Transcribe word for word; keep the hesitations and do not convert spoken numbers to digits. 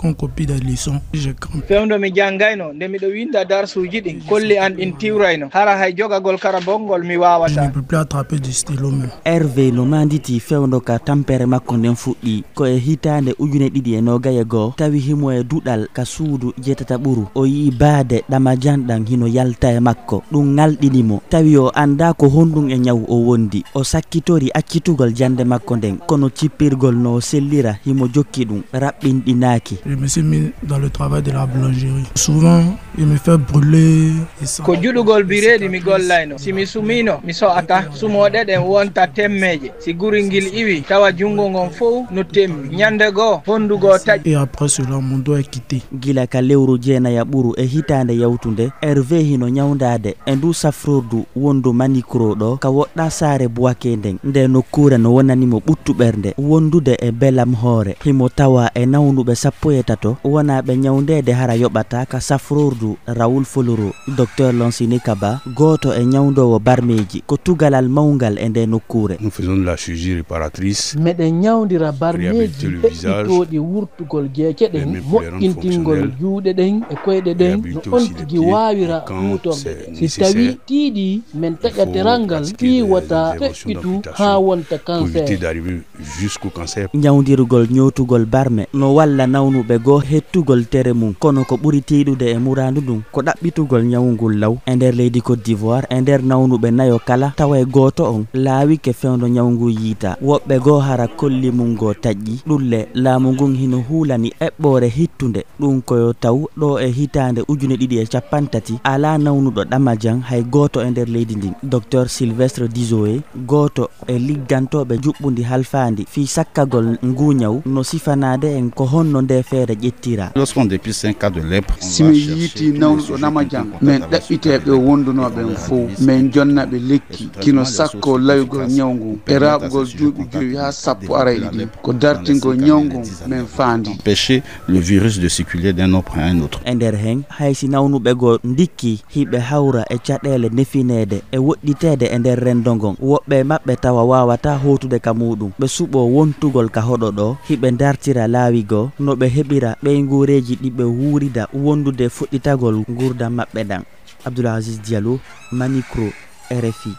On copie des leçons, j'écris. Fewndo mi janngayno, nde miɗo winnda darsuuji ɗin, kolli an ɗin tiwrayno. Hara hay jogagol karabongol mi waawataa. Je ne peux plus attraper du stylo même. Hervé no maanditii fewndo ka tampere makko nden fuɗɗii. Ko e hitaande ujune ɗiɗi e noogay e goo, tawi himo e duɗal ka suudu jeetataɓuru. O yi'i baade ɗamajan ɗan hino yalta e makko. Ɗun ŋalɗini mo. Tawi o anndaa ko honɗun e ñaw o wondi. O sakkitori accitugol jannde makko nden, kono cippirgol no o sellira himo jokki ɗun, raɓɓinɗinaaki. Je me suis mis dans le travail de la boulangerie. Souvent, il me fait brûler. Ko juɗugol bireedi mi gollayno. Si mi sumiino, mi so'ata. Sumooɗe ɗen wonta temmeeje. Si guri ngil iwi, tawa junngo ngon fow no temmi. Ñannde goo, honndu goo taƴi. Et après cela, mon doigt est quitté. Gila ka lewru jeenayaɓuru e hitaande yawtunde, Hervé hino ñawndaade e nduu safrordu wondu Manicro ɗoo ka woɗɗaa saare Bouaké nden. Ndee nokkuure no wonani mo ɓuttu ɓernde wondude e belam hoore. Himo tawaa e nawnuɓe sappo e tato wonaaɓe ñawndeede hara yoɓataa ka safrordu Raoul Foloro. Docteur Lansine Kaba, gooto e ñawndoowo barmeeji, ko tugalal mawngal e ndee nokkuure. Nous faisons de la chirurgie réparatrice. Meɗen ñawndira barmeeji deƴƴitooɗi wurtugol geece ɗen, moƴƴintingol juuɗe ɗen e koyɗe ɗen no ontigi waawira huutorɗe ɗen. Si tawii tiiɗii, men taƴa teral ngal fii wota feƴƴitu haa wonta kanseer. Ñawndirgol ñootugol barme no walla nawnuɓe goo hettugol tere mun, kono ko ɓuri tiiɗude e muraadu ndun ko ɗaɓɓitugol ñawu ngun law e nder leydi Côte d'Ivoire. E nder nawnuɓe nayo kala, tawa e gooto on laawike fewndo ñawu ngun yiita. Woɓɓe goo hara kolli mun goo taƴƴi. Ɗun le, laamu ngun hino huulani eɓɓoore hittunde. Ɗun ko yo taw ɗoo e hitaande ujune ɗiɗi e cappanɗe tati alaa nawnuɗo ɗamajan hay gooto e nder leydi ndin. Docteur Sylvestre Dizoé, gooto e liggantooɓe njuɓɓundi halfaandi fii sakkagol nguu ñaw, no sifanaade en ko honno ndee feere ƴettiraa. Lorsqu'on dépiste un cas de lèpre, si min yiitii nawnuɗo ɗamajan, min ɗaɓɓitee ɓe wondunoo ɓen fow, min jonna ɓe lekki kino sakkoo layugol ñaw ngun e raaɓugol duuɓi jowi haa sappo arayɗi ɗin. Ko dartingol ñaw ngun min faandii. Le virus de circuler d'un homme à un autre. E nder hen, hay si nawnuɓe goo ndikkii hiɓe hawra e caɗeele nefineede e woɗɗiteede e nder renndo ngon, woɓɓe e maɓɓe tawa waawataa hootude ka muuɗum, ɓe suɓoo wontugol ka hoɗo ɗoo, hiɓe ndartira laawi goo no ɓe heɓira ɓeynguureeji ɗi ɓe wuurida wondude fuɗɗitagol nguurndam maɓɓe ɗan. Abdoul Aziz Diallo, Manicro, R F I.